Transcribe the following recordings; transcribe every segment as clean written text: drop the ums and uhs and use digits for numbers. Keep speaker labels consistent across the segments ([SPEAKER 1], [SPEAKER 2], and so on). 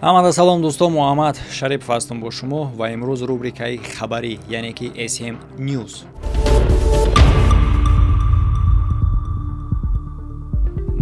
[SPEAKER 1] Ҳамада салом, дӯстон, Муҳаммад Шарипов ҳастам бо шумо ва имрӯз рубрикаи хабарӣ, яъне ки SM News.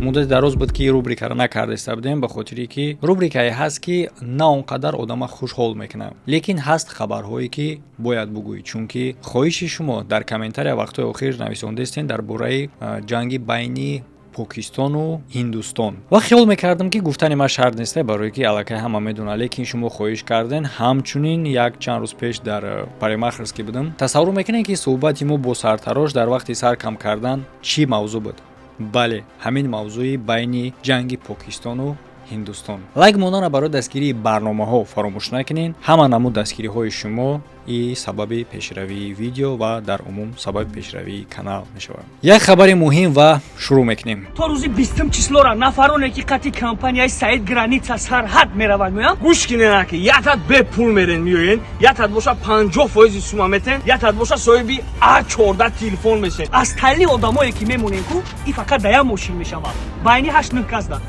[SPEAKER 1] Муддати дароз буд, ки рубрикаро накардаиста будем, ба хотире ки рубрикае ҳаст, ки на он қадар одама хушҳол мекунад, лекин ҳаст хабарҳое, ки бояд бугӯӣ, чунки хоҳиши шумо дар комментария вақтҳои охир нависондаистен дар бораи ҷанги байни Покистону Ҳиндустон ва хиёл мекардам, ки гуфтани ман шарт неста, барое ки аллакай ҳама медонад, лекин шумо хоҳиш карден. Ҳамчунин як чанд рӯз пеш дар парикмахерский будам. Тасаввур мекунед, ки суҳбати мо бо сартарош дар вақти сар кам кардан чӣ мавзӯъ буд? Бале, ҳамин мавзӯи байни ҷанги Покистону Ҳиндустон. Лайк мондана барои дастгирии барномаҳо фаромӯш накунед. Ҳама намуд дастгириҳои шумо и сабаби пешравии видео ва дар умум сабаби пешравии канал мешавад. Як хабари муҳим ва шурӯъ мекунем.
[SPEAKER 2] То рӯзи 20-ум числора нафароне, ки қати компанияи Саид граница, сарҳад мераванд, меоям.
[SPEAKER 3] Гӯш кинена, ки ятат бепул мерен меоен, ятат боша 50 фоизи сума метен, ятат боша соҳиби а 14 телефон мешен.
[SPEAKER 2] Аз тайли одамое, ки мемонем ку, и фақат да як мошин мешавад, байни ҳашт нӯҳ кас да.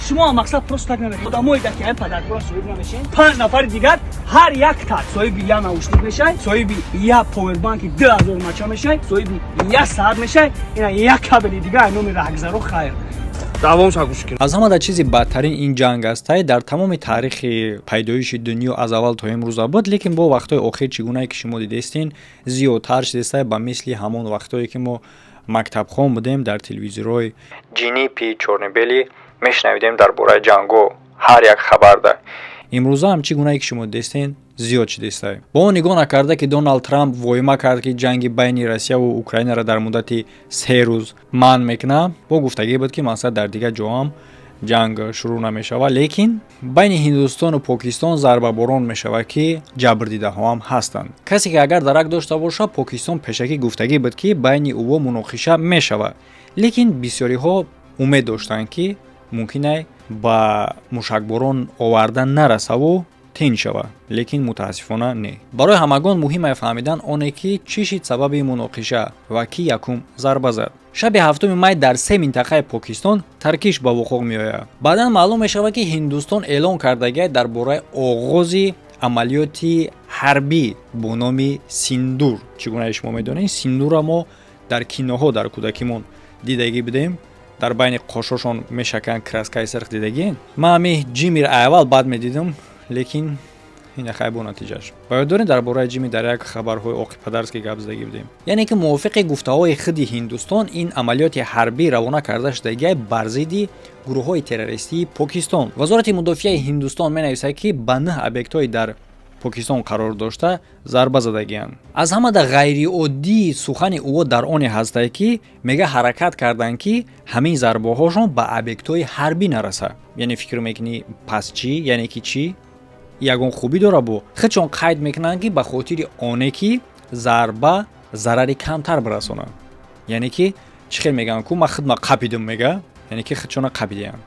[SPEAKER 2] Шумо ҳам мақсад просто так намешед. Одамое да ки ҳамин падаркора соҳиб намешен, панҷ нафари дигар ҳар як та соҳиби я наушник мешай, соҳиби я повербанки 2000 мача мешай, соҳиби я саат мешай, ина як кабели дигар номи раҳгузаро. Хайр.
[SPEAKER 3] Давомша гӯш кин.
[SPEAKER 1] Аз ҳамада чизи бадтарин ин ҷанг астае дар тамоми таърихи пайдоиши дунё, аз аввал то имрӯза буд, лекин бо вақтҳои охир, чӣ гунае ки шумо дидестин, зиёдтар шудеста, ба мисли ҳамон вақтҳое, ки мо мактабхон будем, дар телевизорҳои ҷинипи чёрно-белый мешунавидем дар бораи ҷангҳо ҳар як хабарда. Имрӯза ҳам, чӣ гунае ки шумо дидестен, зиёд шудеста. Бо он нигоҳ накарда, ки Доналд Трамп воима кард, ки ҷанги байни Россияву Украинаро дар муддати 3 рӯз манъ мекунад, бо гуфтагӣ буд, ки мақсад дар дигар ҷоам ҷанг шурӯъ намешавад, лекин байни Ҳиндустону Покистон зарбаборон мешавад, ки ҷабрдидаҳоам ҳастанд. Касе ки агар дарак дошта бошад, Покистон пешакӣ гуфтагӣ буд, ки байни ӯво муноқиша мешавад, лекин бисёриҳо умед доштанд, ки мумкин ба мушакборон оварда нарасаву тинч шавад, лекин мутаассифона не. Барои ҳамагон муҳиме фаҳмидан оне, ки чӣ шид сабаби муноқиша ва кӣ якум зарба зад. Шаби 7 май дар се минтақаи Покистон таркиш ба вуқӯъ меояд. Баъдан маълум мешавад, ки Ҳиндустон эълон кардагиай дар бораи оғози амалиёти ҳарбӣ бо номи Синдур. Чӣ гуна шумо медонед, Синдурра мо дар киноҳо дар кӯдакимон дидагӣ будем, дар байни қошошон мешаканд, краскаи сирх дидагиен. Ман ҳами Ҷимир аввал бад медидам, лекин ина хай бо натиҷаш. Ба ёд доред, дар бораи Ҷими дар як хабарҳои оқипадарски гап задагӣ будем. Яъне ки мувофиқи гуфтаҳои худи Ҳиндустон, ин амалиёти ҳарбӣ равона карда шудагиай бар зидди гурӯҳҳои террористии Покистон. Вазорати мудофиаи Ҳиндустон менависад, ки ба нӯҳ объектҳои дар Покистон қарор дошта зарба задагианд. Аз ҳамада ғайриоддии сухани ӯо дар оне ҳастае, ки мега ҳаракат карданд, ки ҳамин зарбаҳошон ба объектҳои ҳарбӣ нарасад. Яъне фикр мекунӣ, пас чӣ? Яъне ки чӣ ягон хубӣ дора? Бо худшон қайд мекунанд, ки ба хотири оне ки зарба зарари камтар бирасонад. Яъне ки чӣ хел мегӯянд ку, ман худма қапидум, мега, яъне ки худшона қапидиям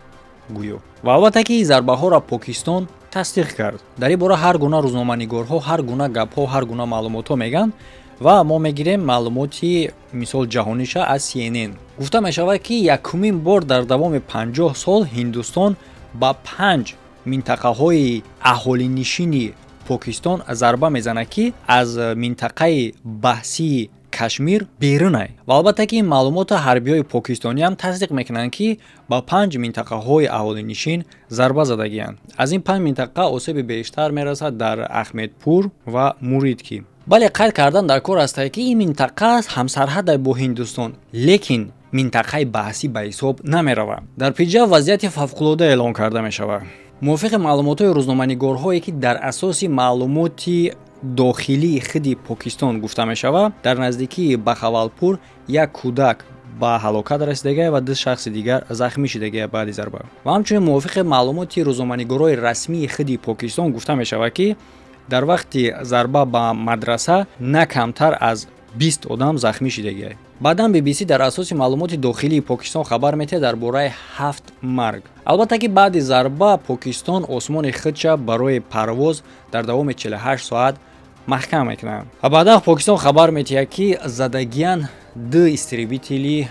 [SPEAKER 1] гӯё. Ва албатта ки зарбаҳоро Покистон тасдиқ кард. Дар ин бора ҳар гуна рӯзноманигорҳо ҳар гуна гапҳо, ҳар гуна маълумотҳо мегӯянд ва мо мегирем маълумоти мисол ҷаҳониша аз CNN. Гуфта мешавад, ки якумин бор дар давоми 50 сол Ҳиндустон ба панҷ минтақаҳои аҳолинишини Покистон зарба мезанад, ки аз минтақаи баҳсии Кашмир берунай. Ва албатта ки ин маълумотро ҳарбиҳои покистониам тасдиқ мекунанд, ки ба панҷ минтақаҳои аҳолинишин зарба задагианд. Аз ин панҷ минтақа осеби бештар мерасад дар Ахмедпур ва Муридки. Бале, қайд кардан дар кор астае, ки ин минтақа ҳамсарҳадай бо Ҳиндустон, лекин минтақаи баҳсӣ ба ҳисоб намеравад. Дар Пиҷа вазъияти фавқулода эълон карда мешавад. Мувофиқи маълумотҳои рӯзноманигорҳое, ки дар асоси маълумоти дохилии худи Покистон гуфта мешавад, дар наздикии Бахавалпур як кӯдак ба ҳалокат расидагия ва ду шахси дигар захмӣ шидагия баъди зарба. Ва ҳамчунин мувофиқи маълумоти рӯзноманигорҳои расмии худи Покистон гуфта мешавад, ки дар вақти зарба ба мадраса на камтар аз 20 одам захмӣ шидагия. Баъдан BBC дар асоси маълумоти дохилии Покистон хабар метиҳад дар бораи ҳафт марг. Албатта ки баъди зарба Покистон осмони худша барои парвоз дар давоми 48 соат маҳкам мекунад. Ва баъдан Покистон хабар метиҳад, ки задагиян ду истребители.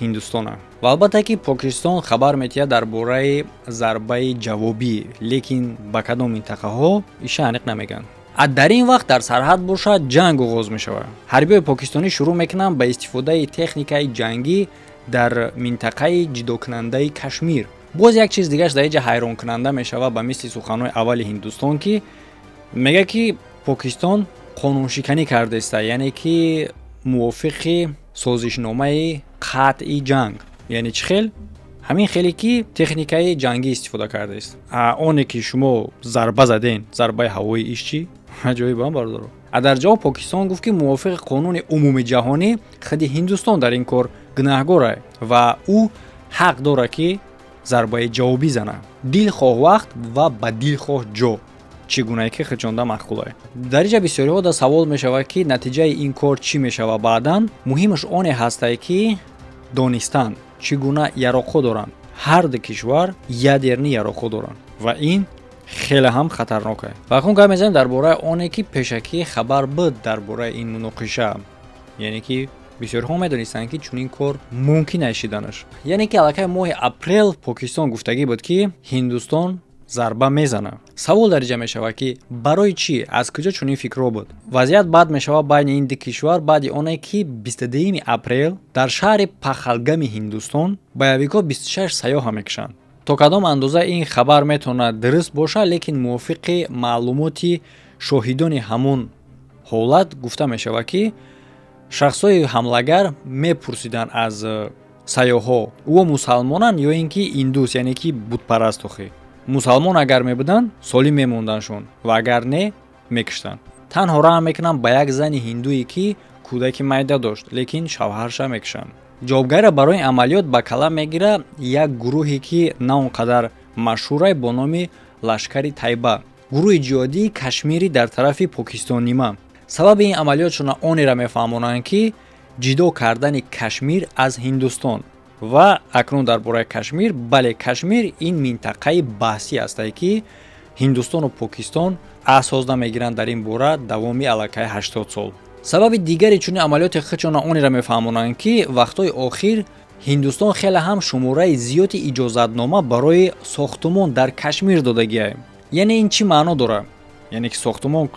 [SPEAKER 1] Ҳиндустона. Ва албатта, ки Покистон хабар метиҳад дар бораи зарбаи ҷавобӣ, лекин ба кадом минтақаҳо, иша аниқ намегӯянд. Дар ин вақт дар сарҳад бошад, ҷанг оғоз мешавад. Ҳарбиҳои покистонӣ шурӯъ мекунанд ба истифодаи техникаи ҷангӣ дар минтақаи ҷидокунандаи Кашмир. Боз як чиз дигараш дар инҷа ҳайронкунанда мешавад, ба мисли суханҳои аввали Ҳиндустон, ки мегӯяд, ки Покистон қонуншиканӣ кардааста, яъне ки мувофиқи созишномаи қатъи ҷанг. Яъне чӣ хел? Ҳамин хеле ки техникаи ҷангӣ истифода кардааст. Оне ки шумо зарба заден, зарбаи ҳавои, иш чӣ аҷоиб, бародаро? А дар ҷавоб Покистон гуфт, ки мувофиқи қонуни умуми ҷаҳонӣ худи Ҳиндустон дар ин кор гунаҳгор ва ӯ ҳақ дорад, ки зарбаи ҷавобӣ занад дилхоҳ вақт ва ба дилхоҳ ҷо, чӣ гунае ки хичонда маъқулае. Дар инҷа бисёриҳо да савол мешавад, ки натиҷаи ин кор чӣ мешавад баъдан. Муҳимаш оне ҳастае, ки донистан чӣ гуна яроқҳо доранд. Ҳар ду кишвар ядерный яроқҳо доранд ва ин хеле ҳам хатарнок аст. Ва акнун гап мезанем дар бораи оне, ки пешакӣ хабар буд дар бораи ин муноқиша, яъне ки бисёриҳо медонистанд, ки чунин кор мумкин аст шиданаш. Яъне ки аллакай моҳи апрел Покистон гуфтагӣ буд, ки Ҳиндустон зарба мезанад. Савол дар инҷа мешавад, ки барои чӣ, аз куҷо чунин фикрҳо буд? Вазъият бад мешавад байни ин ду кишвар баъди оне, ки 22 апрел дар шаҳри Пахалгами Ҳиндустон боевикҳо 26 сайёҳа мекушанд. То кадом андоза ин хабар метавонад дуруст бошад, лекин мувофиқи маълумоти шоҳидони ҳамон ҳолат гуфта мешавад, ки шахсҳои ҳамлагар мепурсиданд аз сайёҳҳо, ӯ мусалмонанд ё ин ки индус, яъне ки бутпараст. Охи мусалмон агар мебуданд, солим мемондандшон ва агар не, мекуштанд. Танҳо раҳм мекунанд ба як зани ҳиндуе, ки кӯдаки майда дошт, лекин шавҳарша мекушанд. Ҷавобгариро барои ин амалиёт ба кала мегирад як гурӯҳе, ки на он қадар машҳурай, бо номи Лашкари Тайба, гурӯҳи ҷиҳодии кашмирӣ дар тарафи покистоннима. Сабаби ин амалиётшона онеро мефаҳмонанд, ки ҷидо кардани Кашмир аз Ҳиндустон. Ва акнун дар бораи Кашмир. Бале, Кашмир ин минтақаи баҳсӣ ҳастае, ки Ҳиндустону Покистон асос намегиранд дар ин бора давоми аллакай 80 сол. Сабаби дигари чунин амалиёти худшона онеро мефаҳмонанд, ки вақтҳои охир Ҳиндустон хеле ҳам шумораи зиёди иҷозатнома барои сохтумон дар Кашмир додагиа. Яъне ин чӣ маъно дорад? Яъне ки сохтумон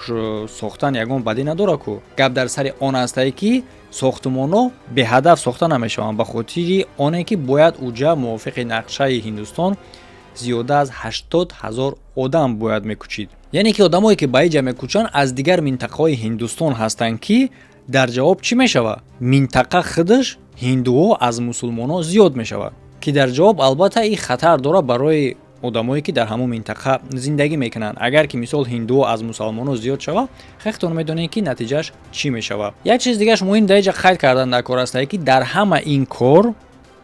[SPEAKER 1] сохтан ягон бадӣ надорад ку. Гап дар сари он ҳастае, ки сохтумонҳо беҳадаф сохта намешаванд, ба хотири оне ки бояд уҷа мувофиқи нақшаи Ҳиндустон зиёда аз 80 000 одам бояд мекӯчид. Яъне ки одамое, ки ба иҷа мекӯчанд, аз дигар минтақаҳои Ҳиндустон ҳастанд, ки дар ҷавоб чӣ мешавад? Минтақа худаш ҳиндуҳо аз мусулмонҳо зиёд мешавад, ки дар ҷавоб албатта ин хатар дорад барои одамое, ки дар ҳамон минтақа зиндагӣ мекунанд. Агар ки мисол ҳиндуҳо аз мусалмонҳо зиёд шавад, хехтон медонед, ки натиҷааш чӣ мешавад. Як чиз дигараш муҳим дар иҷа қайд кардан дар кор астае, ки дар ҳама ин кор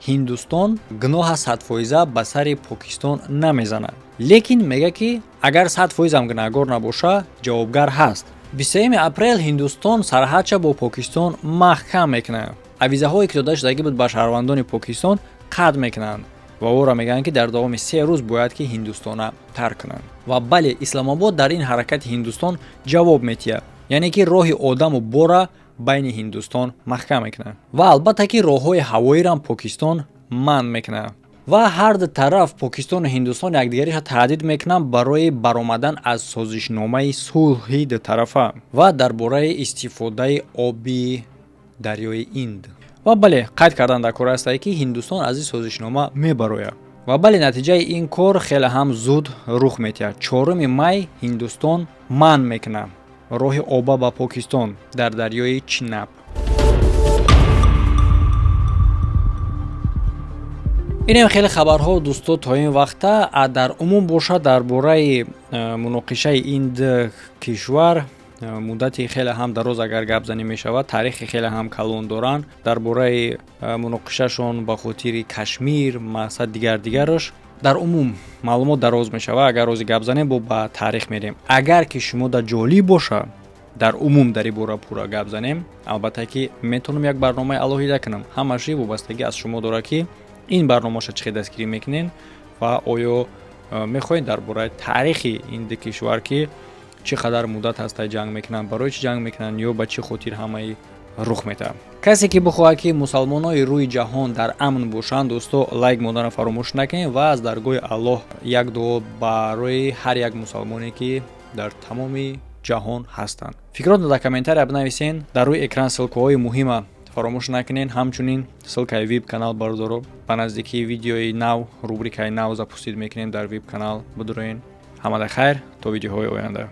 [SPEAKER 1] Ҳиндустон гуноҳа 100% ба сари Покистон намезанад, лекин мегӯяд, ки агар 100%-ам гунаҳгор набоша, ҷавобгар ҳаст. 23 апрел Ҳиндустон сарҳадша бо Покистон маҳкам мекунад. Авизаҳое, ки дода шудагӣ буд ба шаҳрвандони Покистон, қатъ мекунанд ва ӯро мегӯянд, ки дар давоми 3 рӯз бояд ки Ҳиндустона тарк кунанд. Ва бале, Исламобод дар ин ҳаракати Ҳиндустон ҷавоб метиҳад, яъне ки роҳи одаму бора байни Ҳиндустон маҳкам мекунад ва албатта ки роҳҳои ҳавоиро Покистон манъ мекунад. Ва ҳар ду тараф, Покистону Ҳиндустон, якдигариша таҳдид мекунанд барои баромадан аз созишномаи сулҳи дутарафа ва дар бораи истифодаи оби дарёи Инд. Ва бале, қайд кардан дар кор астае, ки Ҳиндустон аз ин созишнома мебарояд. Ва бале, натиҷаи ин кор хеле ҳам зуд рух метиҳад. 4 май Ҳиндустон манъ мекунад роҳи оба ба Покистон дар дарёи Чинаб. Инем хеле хабарҳо, дӯсто, то ин вақта. Дар умум бошад, дар бораи муноқишаи ин ду кишвар муддати хеле ҳам дароз агар гап занӣ мешавад, таърихи хеле ҳам калон доранд. Дар бораи муноқишашон ба хотири Кашмир, мақсад, дигар дигараш, дар умум маълумот дароз мешавад. Агар рози гап занем, бо ба таърих мерем. Агар ки шумо да ҷолиб боша, дар умум дар ин бора пурра гап занем, албатта ки метавонам як барномаи алоҳида кунам. Ҳамаши вобастагӣ аз шумо дорад, ки ин барномаша чӣ хел дастгирӣ мекунед ва оё мехоҳед дар бораи таърихи ин ду кишвар, ки чӣ қадар муддат ҳаста ҷанг мекунанд, барои чӣ ҷанг мекунанд ё ба чӣ хотир ҳамаи Рух метавад. Касе ки бихоҳад, ки мусалмонои рӯи ҷаҳон дар амн бошанд, дӯсто, лайк монданро фаромӯш накунед ва аз даргоҳи Аллоҳ як дуо барои ҳар як мусалмоне, ки дар тамоми ҷаҳон ҳастанд. Фикротро дар комментария бинависен. Дар рӯи экран ссылкаҳои муҳима фаромӯш накунед, ҳамчунин ссылкаи вип канал. Бародаро, ба наздикии видеои нав, рубрикаи нав запустить мекунем дар вип канал. Бидуроен. Ҳамада хайр, то видеоҳои оянда.